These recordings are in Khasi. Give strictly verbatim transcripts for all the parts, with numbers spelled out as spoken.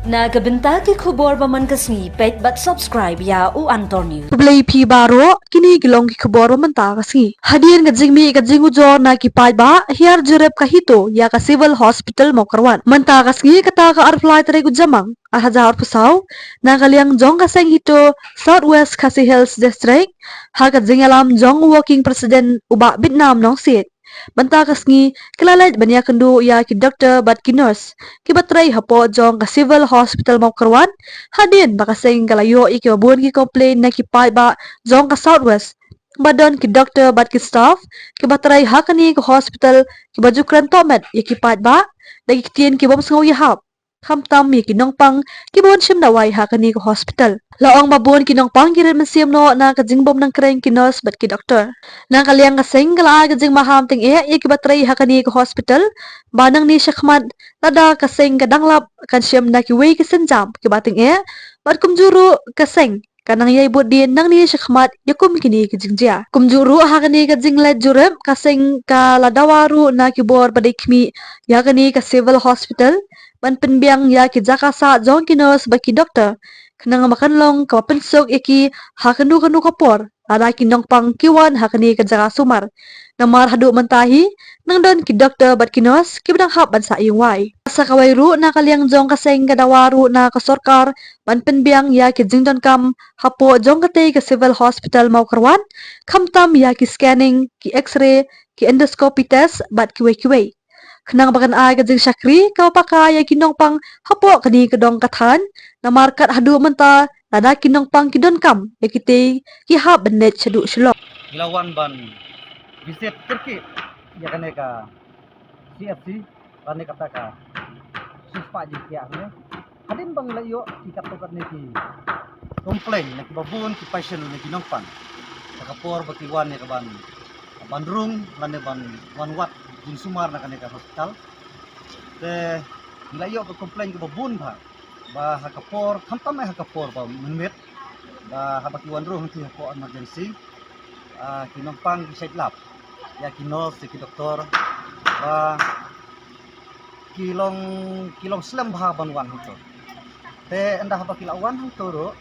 Na ka bynta ki khubor ba man ka sngi, peit bad subscribe ïa u Antor News. Khublei phi baroh, kine ki long ki khubor ba mynta ka sngi. Hadien ka jingmih ka jingujor na ki paidbah, hiar jurip ka HITO ïa ka Civil Hospital Mawkyrwat. Mynta ka sngi, kata ka arphew lai tarik u Jymmang, ar hajar arphew saw, na ka liang jong ka seng HITO South West Khasi Hills District, ha ka jingïalam jong u Working President u Bah Bitnam Nongsiej, mynta ka sngi ki la leit ban ïakynduh ïa ki doktor bad ki nurse kiba trei hapoh jong ka Civil Hospital Mawkyrwat, hadien ba ka seng ka la ïoh ïa kiba bun ki complain na ki paidbah jong ka South West ba don ki doktor bad ki staff kiba trei ha kane ka hospital kiba ju kren tohmet ïa ki paidbah da ki ktien ki bym sngew ïahap, khamtam ïa ki nongpang kiba wan shim dawai ha kane ka hospital. La ong ba bun ki nongpang ki rit mynsiem noh na ka jingbym nang kren ki nurse bad ki doktor. Na ka liang ka seng ka la ai ka jingmaham tyngeh ïa kiba trei ha kane ka hospital ba nangne shakhmat, lada ka seng ka dang lap, kan shim da kiwei ki sienjam kiba tyngeh, bad kumjuh ruh ka seng ka nang ïai bud dien nangne shakhmat ïa kum kine ki jingjia. Kumjuh ruh ha kane ka jingleit jurip, ka seng ka la dawa ruh na ki bor ba dei khmih ïa kane ka Civil Hospital ban pynbiang ïa ki jaka sah jong ki nurse bad ki doktor, khnang ba kan long kaba pynsuk ïa ki ha kano kano ka por lada ki nongpang ki wan ha kane ka jaka sumar. Namar haduh mynta hi nang don ki doktor bad ki nurse kiba dang hap ban sah ïing wai. Sa kawei ruh, na ka liang jong ka seng ka dawa ruh na ka sorkar ban pynbiang ïa ki jingdonkam hapoh jong katei ka Civil Hospital Mawkyrwat, khamtam ïa ki scanning, ki X-ray, ki endoscopy test bad kiwei kiwei, khnang ba kan ai ka jingshakri kaba paka ïa ki nongpang hapoh kane ka dong ka thaiñ. Namar kat haduh mynta, lada ki nongpang ki donkam ïa kitei, ki hap ban leit shaduh Shillong. Ngi la wan ban visit kyrkieh ïa kane ka CHC, lane kata ka shispah jingkiah ne. Hadien ba ngi la ïoh ki katto katne ki complain na kiba bun ki patient ne ki nongpang, ha ka por ba ki wan ïa ka ban, ban rung lane ban wan wad jingsumar na kane ka hospital. Te ngi la ïoh ka complain kaba bun bha, ba ha ka por, khamtam eh ha ka por ba mynmiet, ba haba ki wan rung hangtei hapoh emergency, ah, ki nongpang ki shait lap ïa ki nurse, ïa ki doktor, ba ki long, ki long slem bha ban wan hangto. Te ynda haba ki la wan hangto ruh,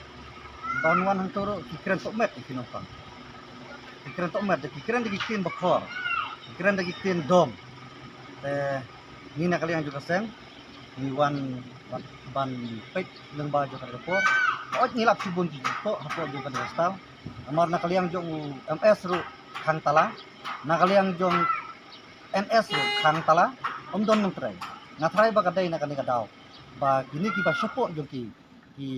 ban wan hangto ruh, ki kren tohmet ïa ki nongpang. Ki kren tohmet, ki kren da ki ktien bakhor, ki kren da ki ktien dom. Te ngi na ka liang jong ka seng ngi wan ban, ban peit lyngba jong kane ka por. Hooid ngi lap shibun ki jingthoh hapoh jong kane ka hospital. Namar na ka liang jong u MS ruh khang tala, na ka liang jong NS ruh khang tala, ym don nongtrei. Nga tharai ba ka dei na kane ka daw ba kine kiba shapoh jong ki, ki,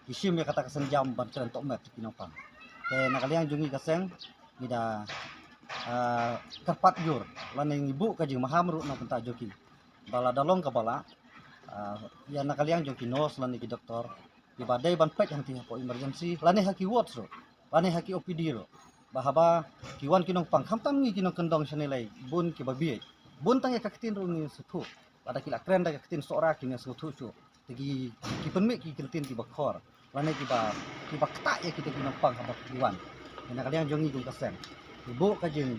ki shim ïa kata ka sienjam ban kren tohmet ki nongpang. Te na ka liang jong ngi ka seng ngi da, ah, kyrpad jur lane ngi buh ka jingmaham ruh na ka bynta jong ki, ba lada long kaba lah, ah, ïa na ka liang jong ki nurse lane ki doktor kiba dei ban peit hangtei hapoh emergency lane ha ki ward ruh lane ha ki OPD ruh, ba haba ki wan ki nongpang, khamtam ngi ki nongkyndong shane lei, bun kiba bieit, bun tang ïa ka ktien ruh ngi sngewthuh. Lada ki la kren da ka ktien Sohra ki ngi sngewthuh shuh. Te ki, ki pynmih ki kyntien kiba khor lane kiba, kiba ktah ïa kita ki nongpang haba ki wan. Te na ka liang jong ngi kum ka seng, ngi buh ka jing,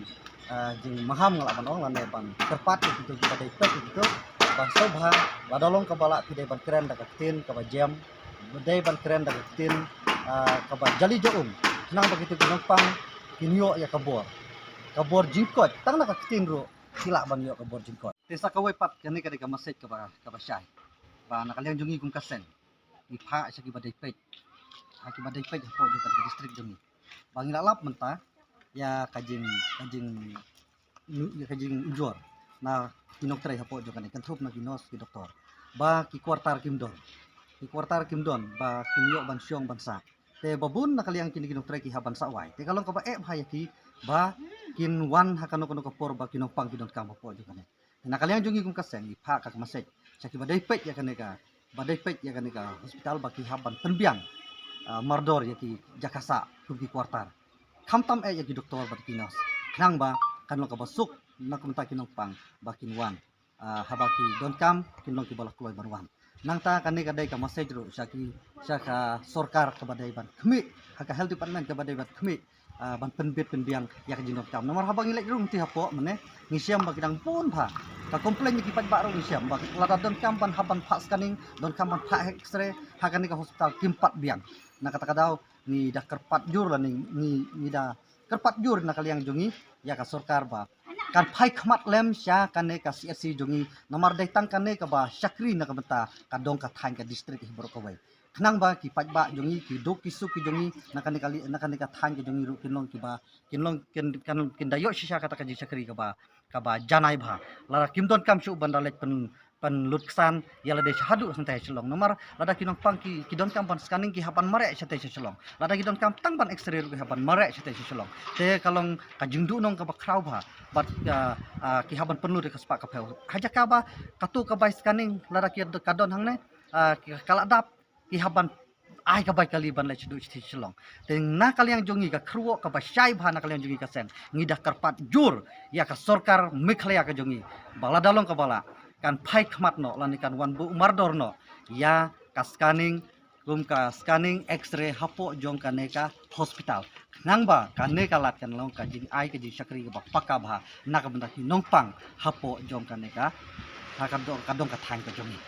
ah, jingmaham, nga lah ban ong, lane ban kyrpad ïa kito kiba dei peit ïa kito, ba sngewbha lada long kaba lah phi dei ban kren da ka ktien kaba jem, dei ban kren da ka ktien, ah, kaba jali ja um, khnang ba kito ki nongpang kin ïoh ïa ka bor, ka bor jingkoit. Tang na ka ktien ruh ki lah ban ïoh ka bor jingkoit. Te sa kawei pat, kane ka dei ka message kaba, kaba shai, ba na ka liang jong ngi kum ka seng, ngi phah sha kiba dei peit, ha kiba dei peit hapoh jong ka district jong ngi, ba ngi la lap mynta ïa ka jing, ka jing, ïa ka jingujor na ki nongtrei hapoh jong kane, kynthup na ki nurse, ki doktor, ba ki quarter kim don, ki quarter kim don ba kin ïoh ban shong ban sah. Te ba bun na ka liang kine ki nongtrei ki hap ban sah wai. Te ka long kaba eh bha ïa ki ba kin wan ha kano kano ka por ba ki nongpang ki donkam hapoh jong kane. Te na ka liang jong ngi kum ka seng ngi phah ka message sha kiba dei peit ïa kane ka, ba dei peit ïa kane ka hospital, ba ki hap ban pynbiang, ah, mardor ïa ki jaka sah kum ki quarter, khamtam eh ïa ki doktor bad ki nurse, khnang ba kan long kaba suk na ka bynta ki nongpang ba kin wan, ah, haba ki donkam kin long kiba la kloi ban wan. Nangta kane ka dei ka message ruh sha ki, sha ka sorkar kaba dei ban khmih, ha ka health department kaba dei ban khmih, ah, ban pynbit pynbiang ïa ka jingdonkam. Namar haba ngi leit rung ti hapoh mynne, ngi shem ba ki dang bun bha. Ka complain ki paidbah ruh ngi shem ba lada donkam ban hap ban phah scanning, donkam ban phah X-ray ha kane ka hospital kim pat biang. Na kata ka daw ngi da kyrpad jur lane ngi, ngi da kyrpad jur na ka liang jong ngi ïa ka sorkar ba kan phai khmat lem sha kane ka C H C jong ngi, namar dei tang kane kaba shakri na ka bynta ka dong ka thaiñ ka district hi baroh kawei. Khnang ba ki paidbah jong ngi, ki duk ki suk ki jong ngi na kane ka li-, na kane ka thaiñ ka jong ngi ruh kin long kiba, kin long kin, kin, kin da ïoh shisha kata ka jingshakri kaba, kaba janai bha. Lada kim donkam shuh ban da leit pyn, pynlut ksan ïa lade sha haduh shatei Shillong. Namar lada ki nongpang ki, ki donkam ban scanning ki hap ban mareh shatei sha Shillong. Lada ki donkam tang ban X-ray ruh ki hap ban mareh shatei sha Shillong. Te ka long ka jingduhnong kaba khraw bha. Bad, ah, ah, ki hap ban pynlut ïa ka spah ka phew. Ha jaka ba kato ka bai scanning lada ki ka don hangne, ah, ki ka la dap, ki hap ban ai ka bai kali ban leit shaduh shatei Shillong. Te na ka liang jong ngi ka kyrwoh kaba shai bha na ka liang jong ngi ka seng, ngi da kyrpad jur ïa ka sorkar Meghalaya ka jong ngi ba lada long kaba lah kan phai khmat noh lane kan wan buh mardor noh ïa ka scanning, kum ka scanning X-ray hapoh jong kane ka hospital. Khnang ba kane ka lad kan long ka jingai ka jingshakri kaba paka bha na ka bynta ki nongpang hapoh jong kane ka, ha ka dong, ka dong ka thaiñ ka jong ngi.